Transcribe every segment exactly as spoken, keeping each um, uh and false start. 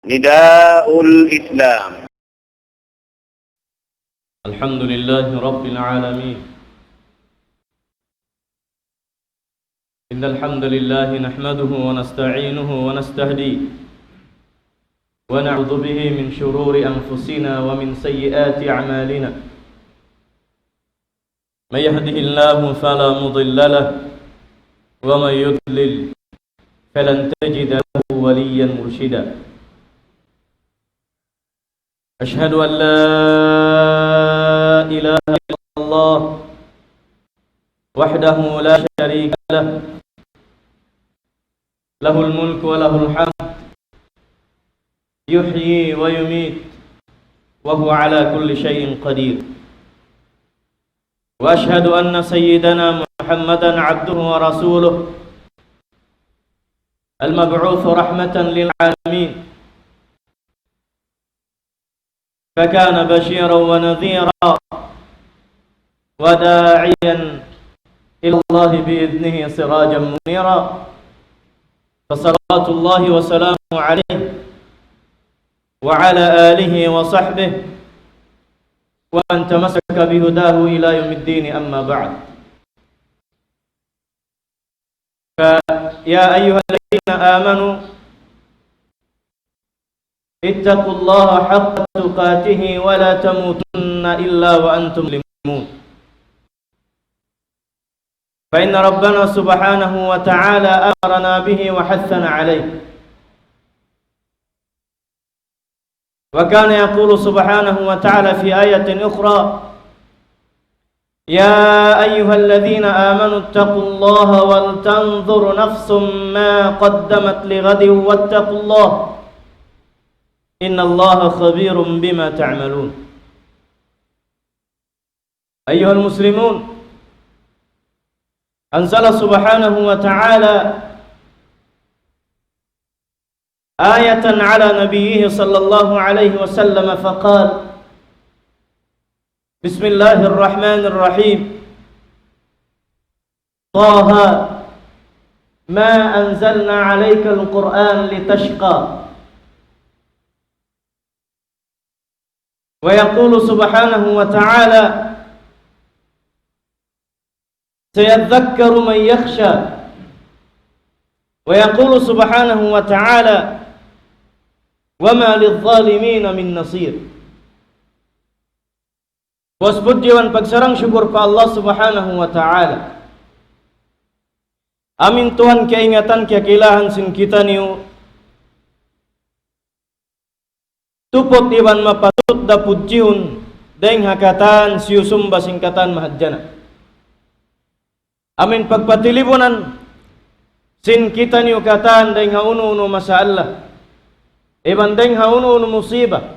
نداء الإسلام. الحمد لله رب العالمين. إن الحمد لله نحمده ونستعينه ونستهديه، ونعوذ به من شرور أنفسنا ومن سيئات أعمالنا. من يهده الله فلا مضل له، ومن يضلل فلن تجد له وليا مرشدا. أشهد أن لا إله إلا الله وحده لا شريك له، له الملك وله الحمد، يحيي ويميت، وهو على كل شيء قدير. وأشهد أن سيدنا محمدا عبده ورسوله، المبعوث رحمة للعالمين، فكان بشيرا ونذيرا وداعيا إلى الله بإذنه سراجا منيرا. فصلوات الله وسلامه عليه وعلى آله وصحبه ومن تمسك بهداه إلى يوم الدين، أما بعد. فيا أيها الذين آمنوا اتقوا الله حق تقاته ولا تموتن إلا وأنتم مسلمون. فإن ربنا سبحانه وتعالى أمرنا به وحثنا عليه. وكان يقول سبحانه وتعالى في آية أخرى: يا أيها الذين آمنوا اتقوا الله ولتنظر نفس ما قدمت لغد واتقوا الله إن الله خبير بما تعملون. أيها المسلمون، أنزل سبحانه وتعالى آية على نبيه صلى الله عليه وسلم فقال: بسم الله الرحمن الرحيم. طه، ما أنزلنا عليك القرآن لتشقى. ويقول سبحانه وتعالى: سيذكر من يخشى. ويقول سبحانه وتعالى: وما للظالمين من نصير. Puas pudji iban pagsarang-sukul pa Allah Subhanahu wa Ta'ala. Amu in Tuhan kaingatan, kakilahan sin kitaniyu. Tuput iban mapatut da pudjihun, dayng ha katan siyusumba sin katan mahadjana'. Amu in pagpatilibunan sin kitaniyu katan dayng ha unu-unu masalah, iban dayng ha unu-unu musiba.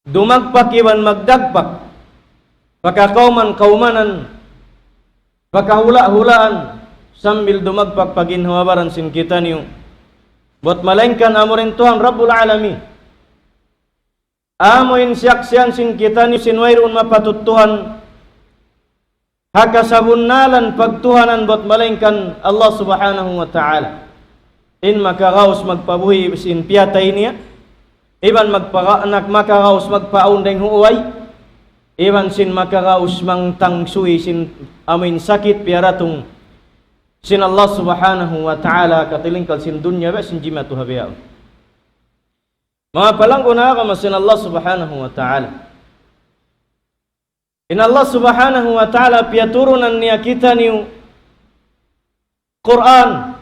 Dumagpak iban magdagpak, pakakawman-kawmanan, pakahula'-hulaan, sambil dumagpak pa ginhawa-baran sin kitaniyu. Buat malaingkan amura in Tuhan Rabbul Alamin. Amu in siyaksian sin kitaniyu sin wayruun mapatut Tuhan ha kasabunnalan pagtuhanan buat malaingkan Allah Subhanahu wa Ta'ala. In makaraus magpabuhi' sin piyatay niya, iban magpara-, nak-, makaraus magpaawn dayng ha uway, iban sin makaraus mangtangsuy sin amu in sakit piyaratung sin Allah Subhanahu wa Ta'ala katilingkal sin dunya biya' sin jimatu ha bihaun. Manga palanggungan agama sin Allah Subhanahu wa Ta'ala. In Allah Subhanahu wa Ta'ala piyaturunan niya kitaniyu Qur'an,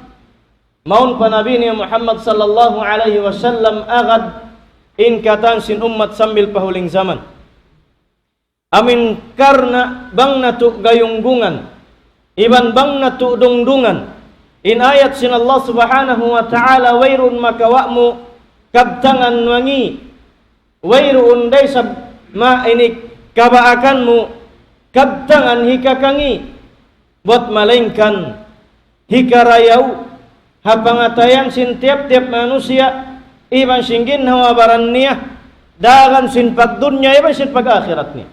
mawn pa Nabi niya Muhammad sallallahu alayhi wasallam agad in katan sin ummat sambil pa huling jaman. Amu in karna' bang natu' gayunggungan, iban bang natu' dungdungan in ayat sin Allah Subhanahu wa Ta'ala, wayruun makawa' mu kabtangan mangi', wayruun da isab ma ini kabaakan mu kabtangan hikakangi', buat malaingkan hikarayaw ha pangatayan sin tiyap-tiyap manusiya', iban sin ginhawa-baran niya, dagan sin pagdunya, iban sin pag-akhirat niya.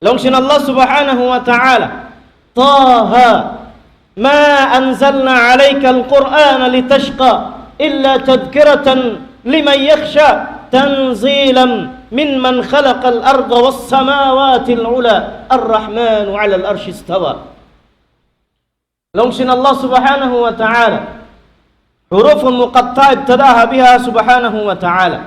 Laung sin Allah Subhanahu wa Ta'ala, طه، ما أنزلنا عليك القرآن لتشقى. إلا تذكرة لمن يخشى تنزيلا ممن خلق الأرض والسماوات العلى الرحمن على العرش استوى. Laung sin Allah Subhanahu wa Ta'ala, حروف مقطعة ابتدأها بها سبحانه وتعالى.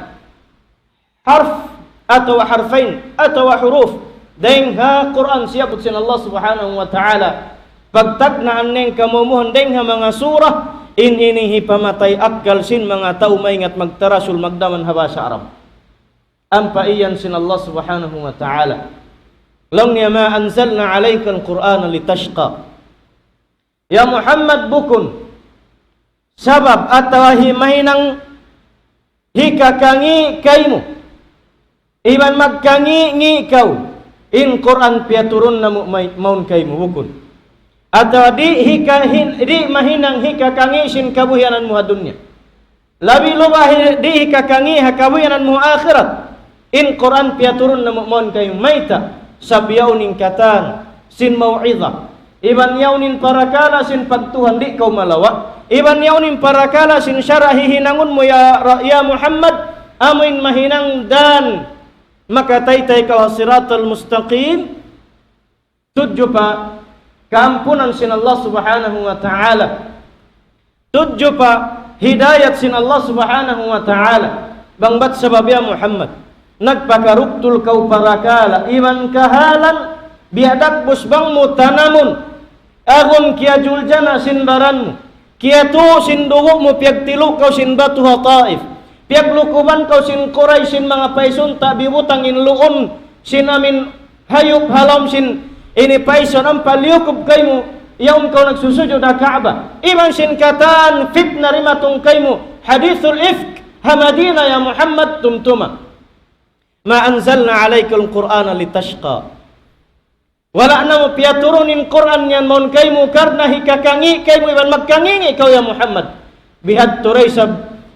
Harf atawa harfain atawa huruf dayn ha Qur'an siyabbut sin Allah Subhanahu wa Ta'ala. Pagtagnaan niya in kamumuhan dayn ha manga surah, in ini hipamatay akkal sin manga tau maingat magtarasul magdaman ha bahasa Arab. Ampa iyan sin Allah Subhanahu wa Ta'ala. Laung niya, ما أنزلنا عليك القرآن لتشقى. Ya Muhammad, bukun sabab atawa hi mahinang hikakangi' kaymu, iban magkangi'-ngi' kaw, in Qur'an piyaturun namu' may-, mawn kaymu, bukun. Atawa di' hika-, hin-, di' mahinang hikakangi' sin kabuhianan mu ha dunya. Labi luba hi-, di' hikakangi' ha kabuhianan mu akhirat. In Qur'an piyaturun namu' mawn kaymu, mayta', sabab yaun in katan sin mau'iza. Iban yaun in parakala' sin pagtuhan di' kaw malawa'. Iban yaun in parakala' sin sara' hihinangun mu ya Ra-, ya Muhammad, amu in mahinang dan makataytay kaw ha siratal mustaqim. Tudju pa kaampunan sin Allah Subhanahu wa Ta'ala. Tudju pa hidayat sin Allah Subhanahu wa Ta'ala. Bang bat sabab ya Muhammad, nagpakaruktul kaw parakala' iban kahalan, biya' dagbus bang mu tanamun, agun kiyajuljana sin baran mu, kiyatu' sin dugu' mu, piyagtilu' kaw sin batu ha Taif, piyaglukuban kaw sin Quraysh sin manga paysun, ta' bibutang in luun sin amin hayup ha lawm sin ini paysun ampa liyukub kaymu, yaun kaw nagsusujud ha Ka'bah. Iban sin katan fitna dimatung kaymu, hadithul ifk, ha Madina ya Muhammad tumtuma. ما أنزلنا عليك القرآن لتشقى. Wala' namu' piyaturun in Qur'an yan mawn kaymu karna' hikakangi' kaymu iban magkangi'-ngi' kaw ya Muhammad. Bihadtu da isab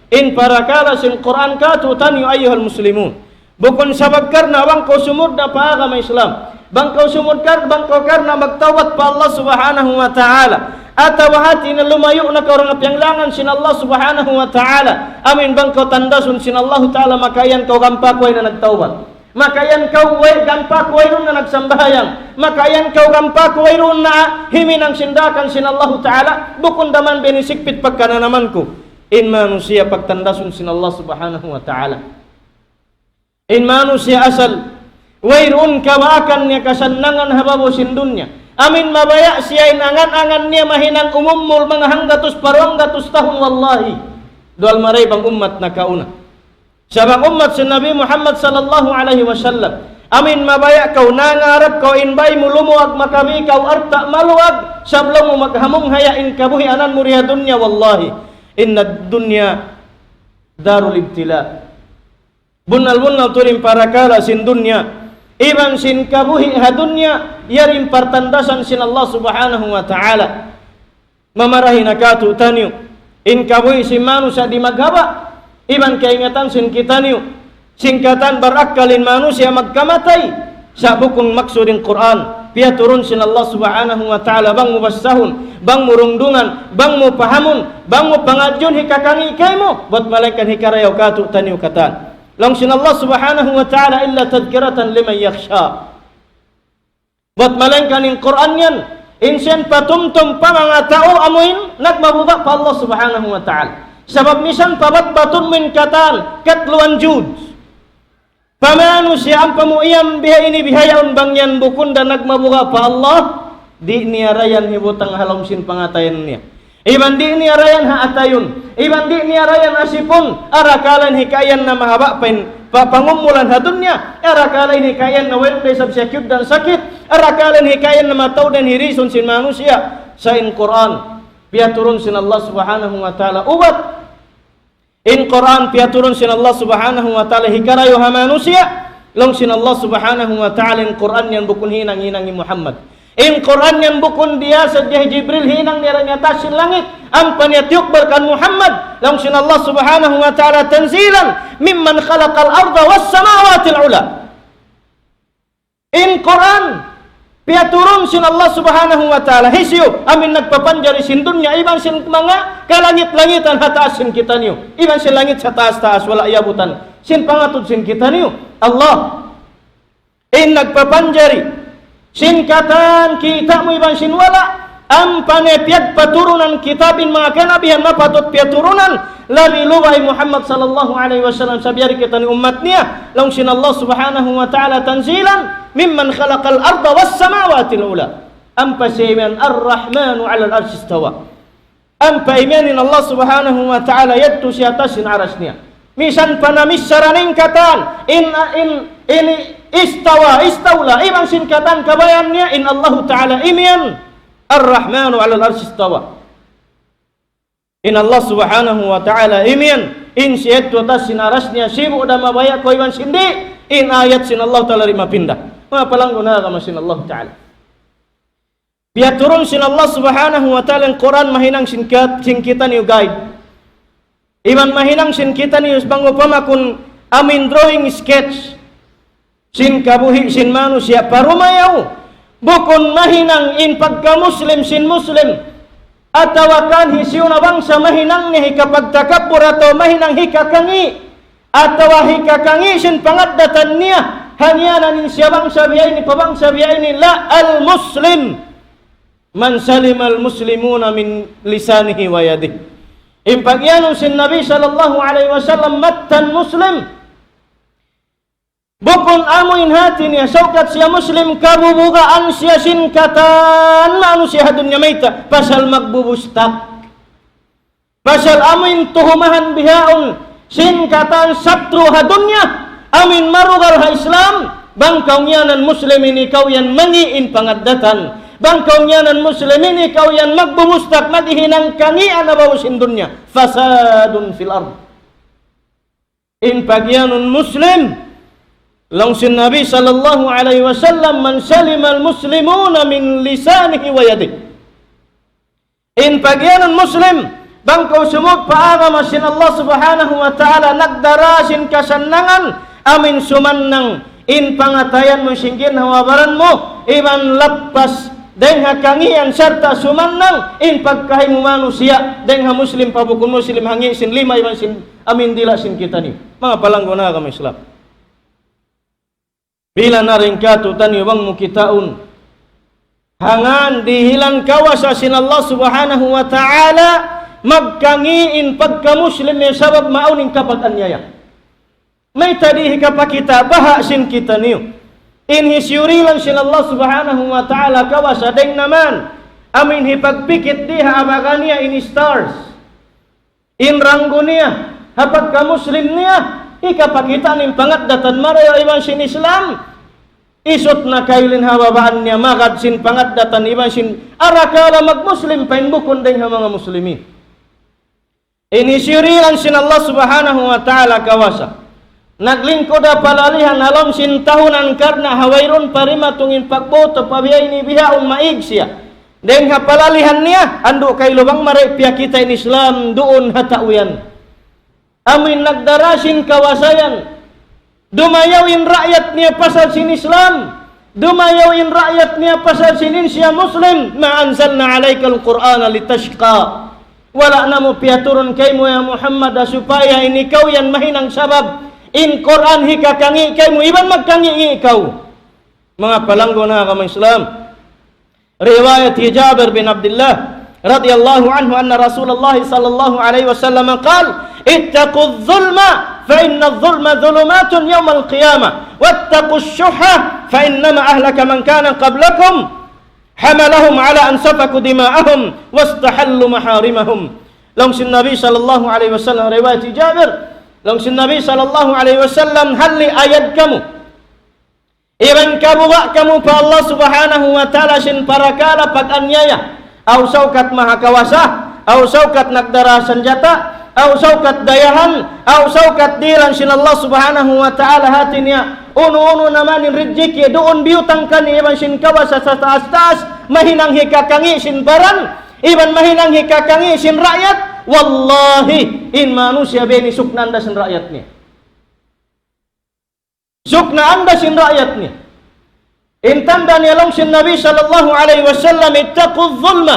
in parakala' sin Qur'an kātu'niyu ayyuhal muslimun. Bukun sabab karna' bang kaw sumud na pa agama Islam. Bang kaw sumud kar-, bang kaw karna' magtawbat pa Allah Subhanahu wa Ta'ala. Atawa hāti niya lumayu' na kaw dayn ha piyanglangan sin Allah Subhanahu wa Ta'ala. Amin, bang kaw tandasun sin Allah Ta'ala, makaiyan kaw gampa ku way na nagtawbat. Makaiyan kaw way, gampa ku wayruun na nagsambahayang. Makaiyan kaw gampa ku wayruun na himinang sin daakan sin Allah Ta'ala. Bukun da man bini sikpit pagkananaman ku. In manusiya' pagtandasun sin Allah Subhanahu wa Ta'ala. In manusiya' asal wayruun kabaakan niya kasannangan ha babaw sin dunya. Amin mabaya' siya in angan-angan niya mahinang umumul manga hanggatus pa duwanggatus tahun, wallahi. Duwal maray bang ummat nakauna. Sabab ummat sin Nabi Muhammad sallallahu alayhi wasallam. Amin mabaya' kaw nangarap kaw in bay mu lumuag makabi kaw alta' maluag, sabab laung mu maghamung haya in kabuhianan mu di ha dunya, wallahi. إن الدنيا دار ابتلاء. Bunnal-bunnal tuud in parakala' sin dunya iban sin kabuhi' ha dunya, yari in partandasan sin Allah Subhanahu wa Ta'ala. Mamarahi na kātu'niyu in kabuhi' sin manusiya' di' maghaba', iban kaingatan sin kitaniyu. Sin katan barakkal in manusiya' magkamatay, sa' bukun maksud in Qur'an piyaturun sin Allah Subhanahu wa Ta'ala bang mu basahun, bang mu rungdungan, bang mu pahamun, bang mu pangadjiun hikakangi' kaymu, bat malaingkan hikarayaw kātu'niyu katan. Laung sin Allah Subhanahu wa Ta'ala, إلا تذكرة لمن يخشى. Bat malaingkan in Qur'an yan, in siyan patumtum pa manga tau amuin nagmabuga' pa Allah Subhanahu wa Ta'ala. Sabab misan pabatbatun mu in katan, katluan juz. Pa manusiya' ampa mu iyan biha ini bihaun bang yan bukun da nagmabuga' pa Allah, di' niya da yan hibutang ha lawm sin pangatayan niya. Iban di' niya da yan haatayun. Iban di' niya da yan asipun. Arakala' in hikaiyan na mahaba' pa in pa-, pangumulan ha dunya. Arakala' in hikaiyan na wayruun da isab siya kiyugdan sakit. Arakala' in hikaiyan na mataud da in hirisun sin manusiya'. Sa' in Qur'an, piyaturun sin Allah Subhanahu wa Ta'ala ubat. In Qur'an piyaturun sin Allah Subhanahu wa Ta'ala hikarayaw ha manusiya'. Laung sin Allah Subhanahu wa Ta'ala, in Qur'an yan bukun hinang-hinang hi Muhammad. In Qur'an yan bukun diyā sadja hi Jibril hinang niya dayn ha taas sin langit. Ampa niya tiyukbal kan Muhammad. Laung sin Allah Subhanahu wa Ta'ala, تنزيلا ممن خلق الأرض والسماوات العلى. In Qur'an, Piyaturun sin Allah Subhanahu wa Ta'ala. Hisiyu? Amu in nagpapanjari sin dunya, iban sin manga kalangit-langitan ha taas sin kitaniyu. Iban sin langit ha taas-taas, wala' iyabutan. Sin pangatud sin kitaniyu, Allah. In nagpapanjari sin katan kita' mu iban sin wala', ampa niya piyagpaturunan kitab in manga kanabihan mapatut piyaturunan, labi-labi hi Muhammad sallallahu alayhi wasallam, sabab yari kita in ummat niya, laung sin Allah Subhanahu wa Ta'ala, تنزيلا ممن خلق الأرض والسماوات العلى. Ampa siya imiyan الرحمن على العرش استوى. Ampa imiyan in Allah Subhanahu wa Ta'ala yadtu siya ha taas sin aras niya. Misan pa namichara in katan, in, in, in استوى, استولى, iban sin katan kabayaan niya, in Allahu Ta'ala imiyan, الرحمن على العرش استوى. In Allah Subhanahu wa Ta'ala imiyan, in siya yadtu ha taas sin aras niya, sibu' da mabaya' kaw iban sin di', in ayat sin Allah Ta'ala di' mapinda. Manga palanggu' na agama sin Allah Ta'ala. Piyaturun sin Allah Subhanahu wa Ta'ala in Qur'an mahinang sin kat-, sin kitaniyu guide. Iban mahinang sin kitaniyu bang upama kun amu in drawing sketch sin kabuhi' sin manusiya' pa dumayaw. Bukun mahinang in pagka-Muslim sin Muslim, atawa kan hisiyu na bangsa mahinang niya hikapagtakabbur atawa mahinang hikakangi', atawa hikakangi' sin pangaddatan niya, hangkan in siya bangsa biya' ini, pa bangsa biya' ini, la. المسلم من سلم المسلمون من لسانه ويده. In pagiyanun sin Nabi sallallahu alayhi wasallam mattan Muslim, bukun amu in hati niya, saukat siya Muslim, kabubugaan siya sin katan manusiya' ha dunya mayta', pasal magbubustak. Pasal amu in tuhumahan bihaun sin katan satru' ha dunya, amu in marugal ha Islam, bang kaw ngiyanan Muslim in ikaw yan mangi' in pangaddatan. Bang kaw ngiyanan Muslim in ikaw yan magbubustak, maghihinang kangian ha babaw sin dunya. فساد في الأرض. In pagiyanun Muslim, laung sin Nabi sallallahu alayhi wasallam, من سلم المسلمون من لسانه ويده. In pagiyanun Muslim, bang kaw sumud pa agama sin Allah Subhanahu wa Ta'ala, nagdara sin kasannangan, amu in sumannang in pangatayan mu, sin ginhawa-baran mu, iban lappas dayng ha kangian sarta' sumannang in pagkahi mu manusiya', dayng ha Muslim pa bukun Muslim, ha ngi' sin lima iban sin amu in dila' sin kitaniyu. Manga palanggu' na agama Islam. Pila na dayn kātu'niyu bang mu kitaun. Hangkan dihilan kawasa sin Allah Subhanahu wa Ta'ala magkangi' in pagka-Muslim niya sabab mawn in kapag-anyaya. Mayta' di' hikapakita' baha' sin kitaniyu. In hisiyu dihilan sin Allah Subhanahu wa Ta'ala kawasa dayng ha manga amu in hipagpikit di ha abaga niya in stars. In ranggu niya, ha pagka-Muslim niya, hikapakita' niya in pangaddatan marayaw iban sin Islam. Isut na kayulin ha babaan niya magad sin pangaddatan iban sin arakala' mag-Muslim pa in bukun dayng ha manga Muslimin. In hisiyu dihilan sin Allah Subhanahu wa Ta'ala kawasa. Naglingkud ha palalihan ha lawm sin tahunan karna' ha wayruun pa dimatung in pagboto pa biya' ini bihaun maig siya. Dayng ha palalihan niya, andu' kailu bang mari piyakita' in Islam duun ha tau yan. Amu in nagdara sin kawasa yan. Dumayaw in raayat niya pasal sin Islam. Dumayaw in raayat niya pasal sin in siya Muslim. ما أنزلنا عليك القرآن لتشقى. Wala' namu' piyaturun kaymu ya Muhammad, ha supaya in ikaw yan mahinang sabab in Qur'an hikakangi' kaymu, iban magkangi' ikaw. Manga palanggu' na agama Islam. Riwayat hi Jabir bin Abdullah radiyallahu anhu anna Rasulullah sallallahu alayhi wasallam qal, اتقوا الظلم فإن الظلم ظلمات يوم القيامة واتقوا الشح فإنما أهلك من كان قبلكم حملهم على أن سفكوا دماءهم واستحلوا محارمهم. Laung sin Nabi sallallahu alayhi wasallam, riwayat hi Jabir, laung sin Nabi sallallahu alayhi wasallam, halli' ayad kamu. Iban kabuga' kamu pa Allah Subhanahu wa Ta'ala sin parakala' pag-anyaya. Aw saukat mahakawasa, aw saukat nagdara sanjata, aw saukat dayahan, aw saukat dihilan sin Allah Subhanahu wa Ta'ala hati niya. Unu-unu na man in rijiki', duun biyutang kaniya iban sin kawasa sataas-taas, mahinang hikakangi' sin baran, iban mahinang hikakangi' sin raayat. Wallahi, in manusiya' biya' ini suknaan da sin raayat niya. Suknaan da sin raayat niya. In tanda' niya laung sin Nabi sallallahu alayhi wasallam, اتقوا الظلم.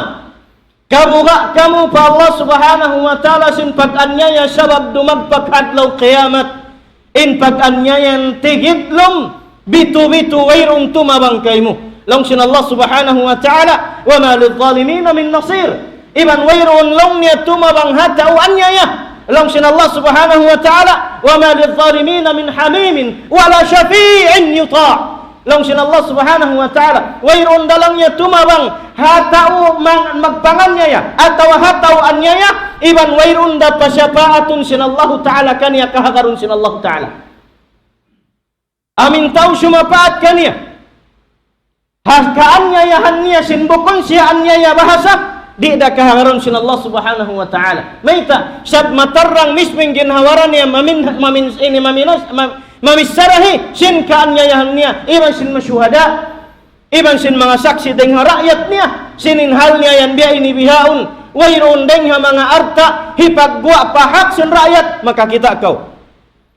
Kabuga' kamu pa Allah subhanahu wa ta'ala sin pag-anyaya sabab dumagpak adlaw kiyamat. In pag-anyaya yan tigidlum, bitu-bitu wayruun tumabang kaymu. Laung sin Allah subhanahu wa ta'ala, وما للظالمين من نصير. Iban wayruun laung niya tumabang ha tau anyaya. Laung sin Allah subhanahu wa ta'ala, وما للظالمين من حميم ولا شفيع يطاع. Laung sin Allah subhanahu wa ta'ala, wayruun da laung niya tumabang ha tau mang-, magpanganyaya, atawa ha tau anyaya, iban wayruun da pasapaatun sin Allahu ta'ala kaniya kahagarun sin Allahu ta'ala. Amu in tau sumapaat kaniya ha kaanyayahan niya sin bukun siya anyaya bahasa, di' da kahagarun sin Allah subhanahu wa ta'ala. Mayta', sabab matarrang mismu in ginhawa-baran niya mamin-, mamin-, ini maminas-, ma-, mamissarahi sin kaanyayahan niya, iban sin manga shuhada, iban sin manga saksi' dayng ha raayat niya, sin in hal niya yan biya' ini bihaun, wayruun dayng ha manga alta', hipagguwa' pa hak sin raayat, makakita' kaw.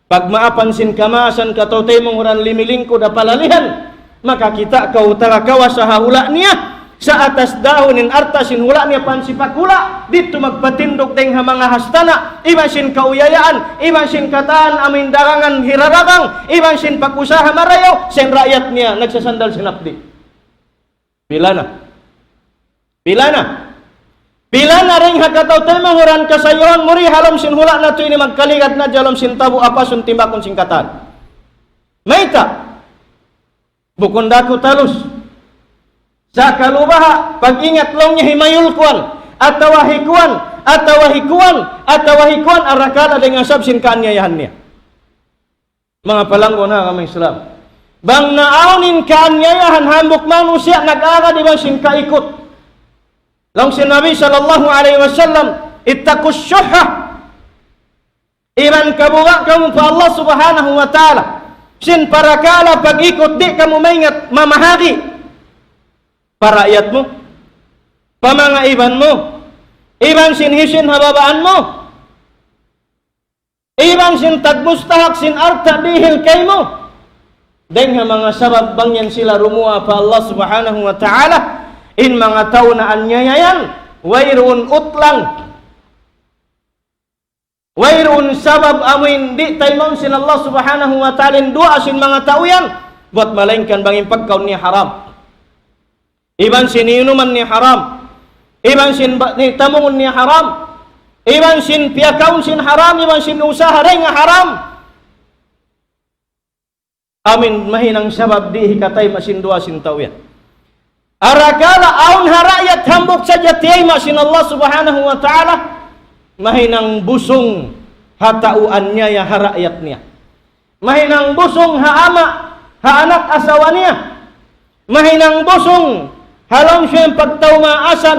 Pagmaapan sin kamaasan, kataw-taymanghuran, limilingkud ha palalihan, makakita' kaw taga kawasa ha hula' niya, sa atas dahun in alta' sin hula' niya pansipak hula', didtu magpatindug dayng ha manga hastana', iban sin kauyayaan, iban sin katan amu in dagangan hiraragang, iban sin pag-usaha marayaw, sa in raayat niya nagsasandal sin hapdi'. Pila na? Pila na? Pila na dayng ha kataw-taymanghuran kasayuhan mu di ha lawm sin hula' natu' ini magkaligad na ha lawm sin tabu' apasun timbakun sin katan. Mayta'? Bukun da aku talus. Sa' kalu baha', pag-ingat laung niya himayul kuwan, atawa hi kuwan, atawa hi kuwan, atawa hi kuwan, arakala' dayng ha sabab sin kaanyayahan niya. Manga palanggaun ha agama Islam. Bang naawn in kaanyayahan hambuuk manusiya' nag-agad iban sin kaikut. Laung sin Nabi sallallahu alayhi wasallam, اتقوا الشح. Iban kabuga' kamu pa Allah subhanahu wa ta'ala. Sin parakala' pag-ikut di' kamu maingat mamahagi'. Pa raayat mu. Pa manga iban mu. Iban sin hisiyu in ha babaan mu. Iban sin tagmustahak sin alta' dihil kaymu. Dayng ha manga sabab bang yan sila rumuwa pa Allah subhanahu wa ta'ala. In manga tau naanyaya yan, wayruun utlang. Wayruun sabab amu in di' taymaun sin Allah subhanahu wa ta'ala in duwaa sin manga tau yan. Buwat malaingkan bang in pagkaun niya haram. Iban sin inuman niya haram. Iban sin ba-, ni tamungun niya haram. Iban sin piyakaun sin haram. Iban sin usaha dayng ha haram. Amu in mahinang sabab di' hikatayma' sin duwaa sin tau yan. Arakala' awn ha raayat hambuuk sadja tiyayma' sin Allah subhanahu wa ta'ala. Mahinang busung ha tau anyaya ha raayat niya. Mahinang busung ha ama', ha anak asawa niya. Mahinang busung ha lawm siya pagtaumaasan.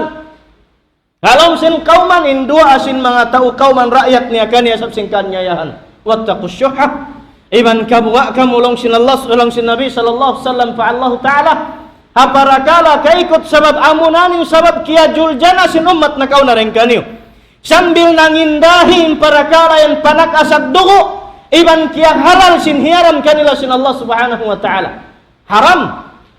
Ha lawm sin kawman, in duwaa sin manga tau kawman raayat niya kaniya sabab sin kaanyayahan. واتقوا الشح. Iban kabuga' kamu laung sin Allah, laung sin Nabi sallallahu alayhi wasallam pa Allah ta'ala. Ha parakala' kaikut sabab amuna in sabab kiyajuljana' sin ummat nakauna dayng kaniyu. Sambil nangindahi in parakala' yan panag-asag dugu', iban kiyaharal sin hiyaram kanila sin Allah subhanahu wa ta'ala. Haram.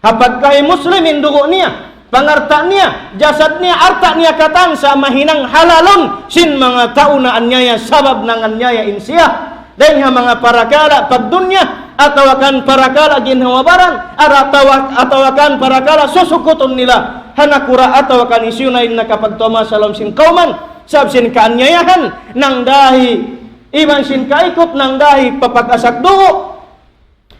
Ha pagkahi Muslim in dugu' niya, pangalta' niya, jasad niya, alta' niya katan sa' mahinang halalun sin manga tau naanyaya sabab nanganyaya in siya. Dayng ha manga parakala' pagdunya, atawa kan parakala' ginhawa-baran, atawa, atawa kan parakala' susukutun nila ha nakura' atawa kan hisiyu na in nakapagtuma' ha lawm sin kawman, sabab sin kaanyayahan, nangdahi, iban sin kaikut nangdahi pa pag-asag dugu',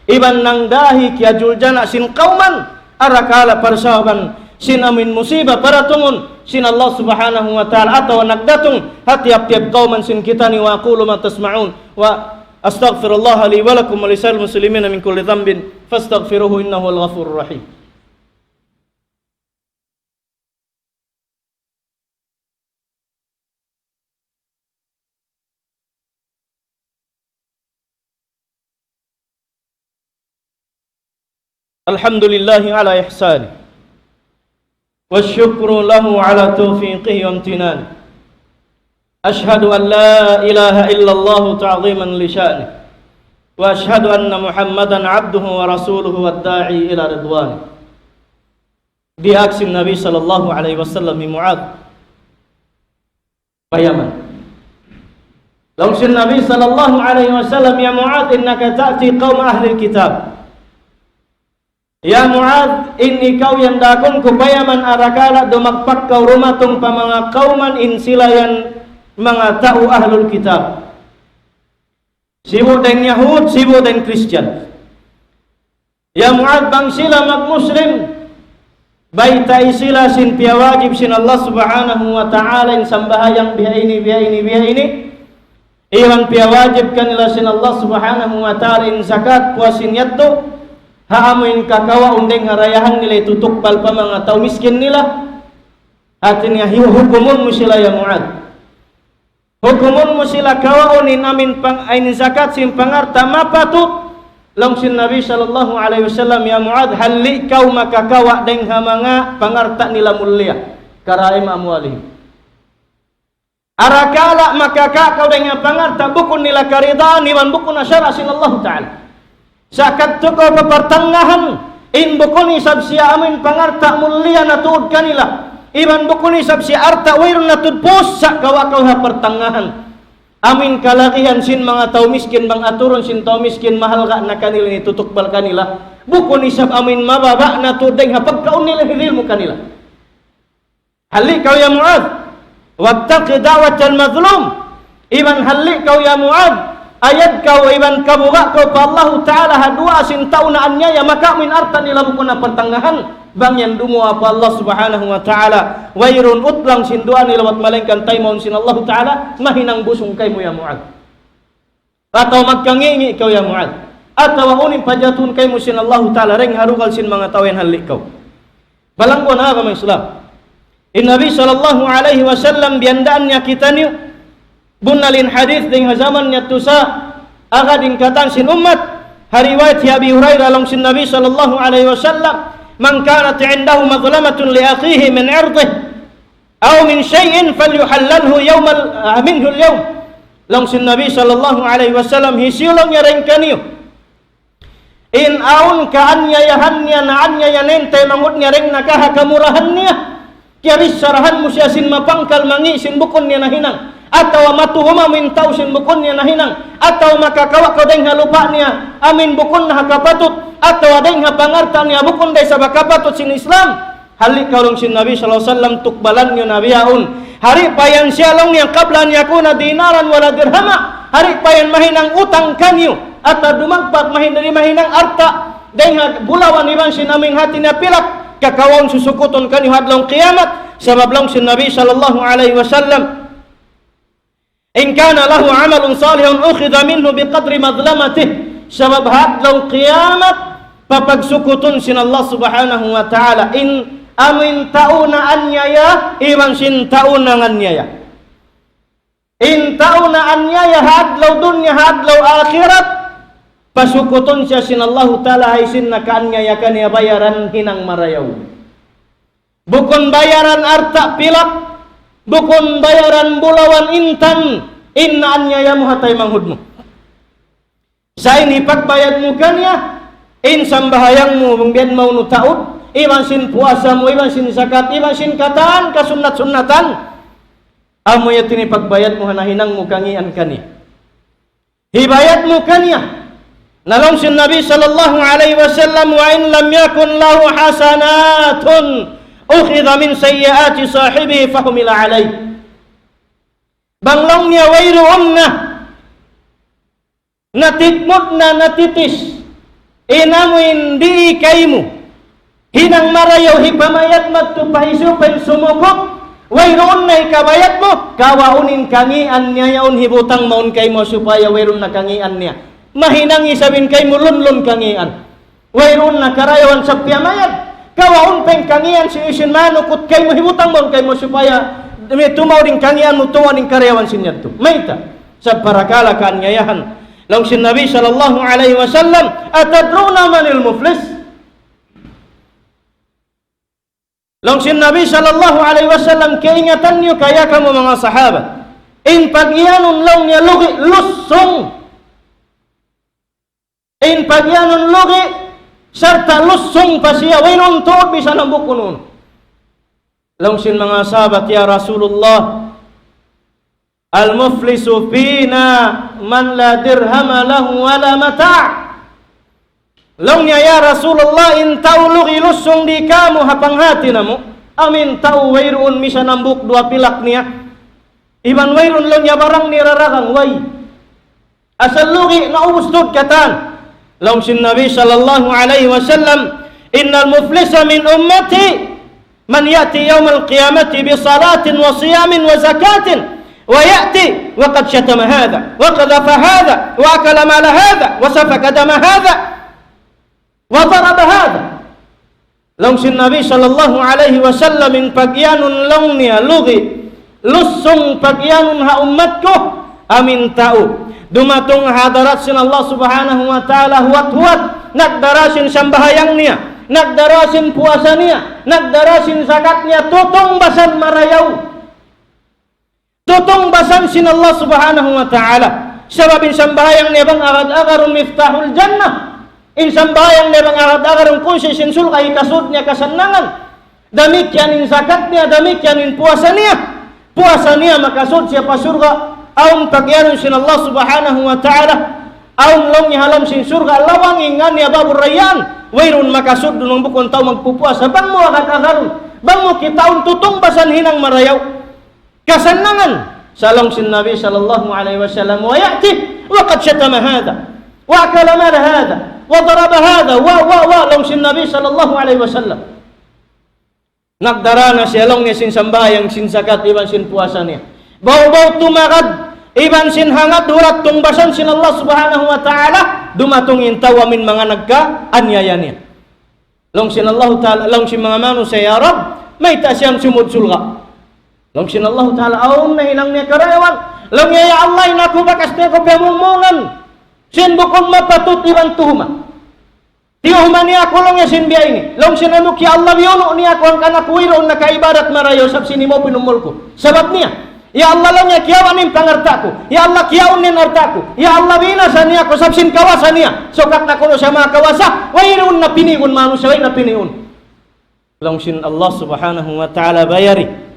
iban nangdahi kiyajuljana' sin kawman, arakala' parsababan sin amu in musiba paratungun sin Allah subhanahu wa ta'ala atawa nagdatung ha tiyap-tiyap kawman sin kitaniyu. وأقول ما تسمعون وأستغفر الله لي ولكم ولسائر المسلمين من كل ذنب فاستغفروه إنه هو الغفور الرحيم. الحمد لله على إحسانه، والشكر له على توفيقه وامتنانه. أشهد أن لا إله إلا الله تعظيما لشأنه، وأشهد أن محمدا عبده ورسوله والداعي إلى رضوانه. Diyaak sin Nabi sallallahu alayhi wasallam hi Muadh pa Yaman. Laung sin Nabi sallallahu alayhi wasallam, يا معاذ إنك تأتي قوم أهل الكتاب. Ya Muadh, in ikaw yan daakun ku pa Yaman, arakala' dumagpak kaw dumatung pa manga kawman in sila yan manga tau ahlul kitab. Sibu' dayn Yahud, sibu' dayn Christian. Ya Muadh, bang sila mag-Muslim, baytai sila sin piyawajib sin Allah Subhanahu wa Ta'ala, in sambahayang biya' ini, biya' ini, biya' ini. Iban piyawajib kanila sin Allah Subhanahu wa Ta'ala in zakat, puas sin yadtu, ha amu in kakawaun dayng ha dayahan nila, itutukbal pa manga tau miskin nila. Hati niya, hi-, hukumun mu sila ya Muadh. Hukumun mu sila kawaun in amu in pang-, in zakat sin pangalta' mapatut. Laung sin Nabi sallallahu alayhi wasallam, ya Muadh, halli' kaw makakawa' dayng ha manga pangalta' nila mulliya. كرائم أموالهم. Arakala' makakawa' kaw dayng ha pangalta' bukun nila karidaan iban bukun na sara' sin Allahu Ta'ala. Sa' kadtu kaw pa partangahan, in bukun isab siya amu in pangalta' mulliya na tuud kanila. Iban bukun isab siya alta' wayruun na tuud puas, sa' kawa' kaw ha partangahan. Amu in kalagihan sin manga tau miskin, bang aturun sin tau miskin, mahalga' na kanila ini, itutukbal kanila. Bukun isab amu in mababa' na tuud dayng ha pagkaun nila, hirihil mu kanila. Halli' kaw ya Muadh. واتق دعوة المظلوم. Iban halli' kaw ya Muadh. Ayad kaw iban kabuga' kaw pa Allahu Ta'ala ha duwaa sin tau naanyaya, maka amu in alta' nila bukun na partangahan. Bang yan dumuwaa pa Allah Subhanahu wa Ta'ala, wayruun utlang sin duwaa nila, bat malaingkan taymaun sin Allahu Ta'ala, mahinang busung kaymu ya Muadh. Atawa magkangi'-ngi' kaw ya Muadh. Atawa unu in pajatuhun kaymu sin Allahu Ta'ala, dayng ha lugal sin manga tau yan, halli' kaw. Balangguan ha agama Islam. In Nabi sallallahu alayhi wasallam, biyandaan niya kitaniyu, bunnal in hadith dayng ha jaman niya tuud sa, agad in katan sin ummat, ha riwayat hi Abi Hurairah, laung sin Nabi sallallahu alayhi wasallam, من كانت عنده مظلمة لأخيه من عرضه أو من شيء فليحلله يوم ال-، آه، منه اليوم. Laung sin Nabi sallallahu alayhi wasallam, hisiyu laung niya dayng kaniyu in awn kaanyayahan niya, naanyaya niya in taymanghud niya dayng ha kahakamurahan niya, kiyabicharahan mu siya sin mapangkal, mangi' sin bukun niya nahinang, atawa matuhuma mu in tau sin bukun niya nahinang, atawa makakawa' kaw dayng ha lupa' niya amu in bukun na ha kapatut, atawa dayng ha pangalta' niya bukun da isab ha kapatut sin Islam. Halli' kaw laung sin Nabi sallallahu alayhi wasallam, tukbalan niyu na bihaun. Di' pa yan siya laung niya قبل أن يكون دينارا ولا درهما. Di' pa yan mahinang utang kaniyu. Atawa dumagpak mahin-, di' mahinang alta'. Dayng ha bulawan iban sin amu in hati niya pilak. Kakawaun susukutun kaniyu ha adlaw qiyamat. Sabab laung sin Nabi sallallahu alayhi wasallam, إن كان له عمل صالح أخذ منه بقدر مظلمته. Sabab ha adlaw qiyamat, papagsukutun sin Allah Subhanahu wa Ta'ala in amu in tau naanyaya iban sin tau nanganyaya. In tau naanyaya ha adlaw dunya, ha adlaw akhirat, pasukutun siya sin Allahu Ta'ala ha sin nakaanyaya kaniya, bayaran hinang marayaw. Bukun bayaran alta' pilak, bukun bayaran bulawan intan, in naanyaya mu ha taymanghud mu. Sa' in hipagbayad mu kaniya, in sambahayang mu, bang biya' maunu taud, iban sin puasa mu, iban sin zakat, iban sin katan kasunnat-sunnatan, amu yadtu in hipagbayad mu ha nahinang mu kangian kaniya. Hibayad mu kaniya. Na laung sin Nabi sallallahu alayhi wasallam, وإن لم يكن له حسنات أخذ من سيئات صاحبه فحمل عليه. Bang laung niya wayruun na, natikmut na, natitis in amu in dii kaymu hinang marayaw, hipamayad madtu pa hisiyu pa in sumukup, wayruun na hikabayad mu, kawaun in kangian niya yaun, hibutang mawn kaymu supaya wayruun na kangian niya. Mahinang isab in kaymu lunlun kangian. Wayruun na karayawan sa piyamayad. Kawaun pa in kangian sin isin manukut kaymu, hibutang mawn kaymu supaya demi tumaud in kangian mu, tumaud in karayawan sin yadtu. Mayta'? Sa parakala' kaanyayahan. Laung sin Nabi sallallahu alayhi wasallam, أتدرون من المفلس؟ Laung sin Nabi sallallahu alayhi wasallam, kaingatan niyu kaya kamu manga sahabat, in pag-iyanun laung niya lugi', lusung. In pagiyanun lugi', sarta' lusung pa siya, wayruun tuud bisan hambuuk unu-unu. Laung sin manga sahabat, "Ya Rasulullah, المفلس فينا من لا درهم له ولا متاع." Laung niya, "Ya Rasulullah, in tau lugi' lusung di kamu ha panghati namu', amu in tau wayruun misan hambuuk duwa pilak niya. Iban wayruun laung niya barang niya daragang, way. Asal lugi' na ubus tuud katan." Laung sin Nabi sallallahu alayhi wasallam, "إن المفلس من أمتي من يأتي يوم القيامة بصلاة وصيام وزكاة ويأتي وقد شتم هذا وقذف هذا وأكل مال هذا وسفك دم هذا وضرب هذا." Laung sin Nabi sallallahu alayhi wasallam, in pagiyanun laung niya lugi', lusung pagiyanun ha ummat ku, amu in tau dumatung ha hadarat sin Allah Subhanahu wa Ta'ala huwat-huwat, nagdara sin sambahayang niya, nagdara sin puasa niya, nagdara sin zakat niya, tutungbasan marayaw. Tutungbasan sin Allah Subhanahu wa Ta'ala. Sabab in sambahayang niya bang agad-agarun miftahul jannah. In sambahayang niya bang agad-agarun kunsi' sin surga', hikasud niya kasannangan. Damikkiyan in zakat niya, damikkiyan in puasa niya. Puasa niya makasud siya pa surga'. Awn pagiyanun sin Allah Subhanahu wa Ta'ala. Awn laung niya ha lawm sin surga' lawang in ngan niya Babur Rayyan. Wayruun makasud duun bang bukun tau magpupuasa. Bang mu agad-agarun, bang mu kitaun, tutungbasan hinang marayaw, kasannangan. Sa' laung sin Nabi sallallahu alayhi wasallam, "ويأتي وقد شتم هذا وأكل مال هذا وضرب هذا و، و، و." Laung sin Nabi sallallahu alayhi wasallam, nagdara na siya laung niya sin sambahayang, sin zakat, iban sin puasa niya. Baw-baw tumagad, iban sin hangad hurat tungbasan sin Allah Subhanahu wa Ta'ala, dumatung in tau amu in manga nagkaanyaya niya. Laung sin Allahu Ta'ala, laung sin manga manusiya', "Ya Rabb, mayta' siya sumud surga'?" Laung sin Allahu Ta'ala, "Awn nahinang niya karayawan." Laung niya, "Ya Allah, in aku bakas niya aku piyamungmungan sin bukun mapatut iban tuhuma. Tiyuhuma niya aku," laung niya, "sin biya' ini." Laung sin hambuuk, "Ya Allah, biyunu' niya aku hangkan aku wayruun nakaibadat marayaw sabab sin imu pinumul ku. Sabab niya, ya Allah, laung niya, kiyawa' niya in pangalta' ku. Ya Allah, kiyaun niya in alta' ku. Ya Allah, binasa niya aku sabab sin kawasa niya. Sukat na kunu' siya makawasa, wayruun na piniun manusiya', way na piniun." Laung sin Allah Subhanahu wa Ta'ala, "Bayari.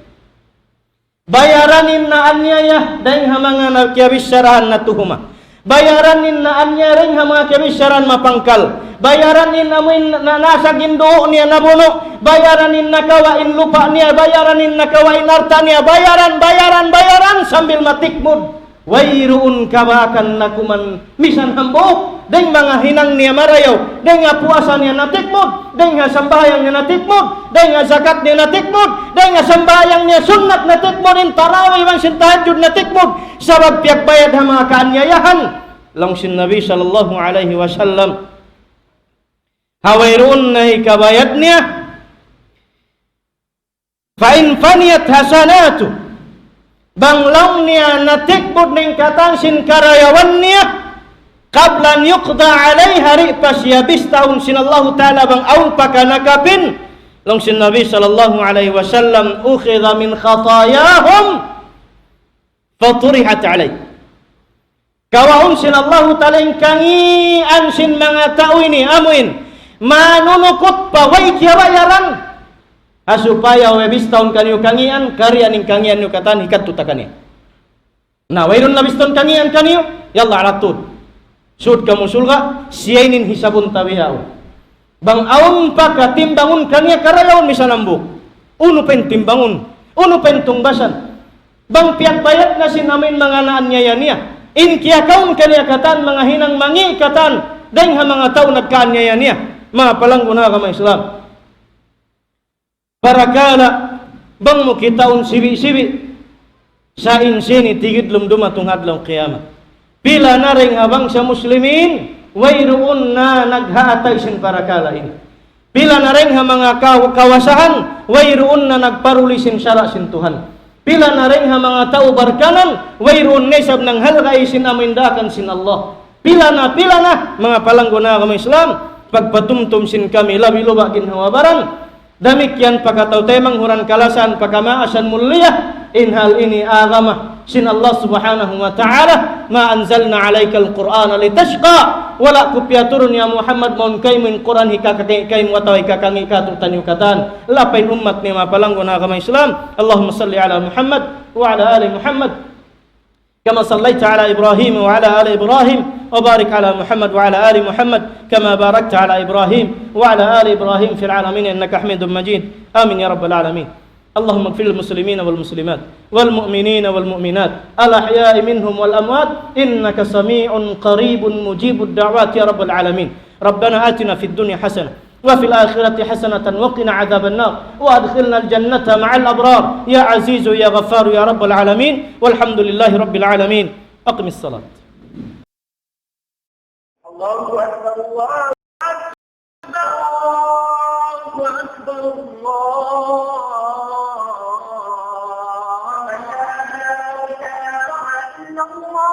Bayaran in naanyaya dayn ha manga na kiyabicharahan na tuhuma. Bayaran in naanyaya dayn ha manga kiyabicharahan mapangkal. Bayaran in amu in na-, nasag in dugu' niya nabunu'. Bayaran in nakawa' in lupa' niya. Bayaran in nakawa' in alta' niya. Bayaran, bayaran, bayaran sambil matikmud. Wayruun kabaakan na kuman misan hambuuk dayn manga hinang niya marayaw, dayn ha puasa niya natikmud, dayn ha sambahayang niya natikmud, dayn ha zakat niya natikmud, dayn ha sambahayang niya sunnat natikmud, in tarawih iban sin tahajjud natikmud, sabab piyagbayad ha manga kaanyayahan." Laung sin Nabi sallallahu alayhi wasallam, "Ha wayruun na hikabayad niya, فإن فنيت حسناته, bang laung niya natikmud na in katan sin karayawan niya, قبل أن يقضى عليها, di' pa siya bistahun sin Allahu Ta'ala bang awn pa kanakapin." Laung sin Nabi sallallahu alayhi wasallam, "أخذ من خطاياهم فطرحت عليه." Kawaun sin Allahu Ta'ala in kangīan sin manga tau ini, amu in manunukut pa way kiyabayaran. Ha supaya way bistahun kaniyu kangīan, karian in kangīan niyu katan hikadtu ta kaniya. Na, wayruun na bistahun kangīan kaniyu, yalla, alat tuud. Sud kamu surga', siya ini in hisabun ta bihaun. Bang awn pa katimbangun kaniya karayawan misan hambuuk. Unu pa in timbangun? Unu pa in tungbasan? Bang piyagbayad na sin amu in manga naanyaya niya. In kiyakaun kaniya katan manga hinang mangī' katan dayn ha manga tau nagkaanyaya niya. Manga palanggu' na agama Islam. Parakala' bang mu kitaun sibi'-sibi'. Sa' in sini tigidlum dumatung adlaw kiyamat. Pila na dayn ha bangsa muslimin, wayruun na naghaatay sin parakala' ini. Pila na dayn ha manga kaw-, kawasahan, wayruun na nagparuli sin sara' sin Tuhan. Pila na dayn ha manga tau barkanan, wayruun na isab nanghalgai' sin amu in daakan sin Allah. Pila na, pila na, manga palanggu' na agama Islam, pagpatumtum sin kami, labi-labi ginhawa-baran. Damikkiyan pa kataw-taymanghuran kalasahan, pa kamaasan mulia, in hal ini agama sin Allah Subhanahu wa Ta'ala, ما أنزلنا عليك القرآن لتشقى. Wala' ku piyaturun ya Muhammad, mawn kaymu in Qur'an hikakakay kaymu atawa hikakangi' katu'taniyu katan. Lapay in ummat niya mapalanggu' na agama Islam. اللهم صل على محمد وعلى آل محمد كما صليت على إبراهيم وعلى آل إبراهيم وبارك على محمد وعلى آل محمد كما باركت على إبراهيم وعلى آل إبراهيم في العالمين إنك حميد مجيد. آمين يا رب العالمين. اللهم اغفر للمسلمين والمسلمات والمؤمنين والمؤمنات الأحياء منهم والأموات إنك سميع قريب مجيب الدعوات يا رب العالمين. ربنا آتنا في الدنيا حسنة وفي الآخرة حسنة وقنا عذاب النار وأدخلنا الجنة مع الأبرار يا عزيز يا غفار يا رب العالمين. والحمد لله رب العالمين. أقم الصلاة. الله أكبر، الله أكبر، الله أكبر، الله أكبر. لا إله إلا الله.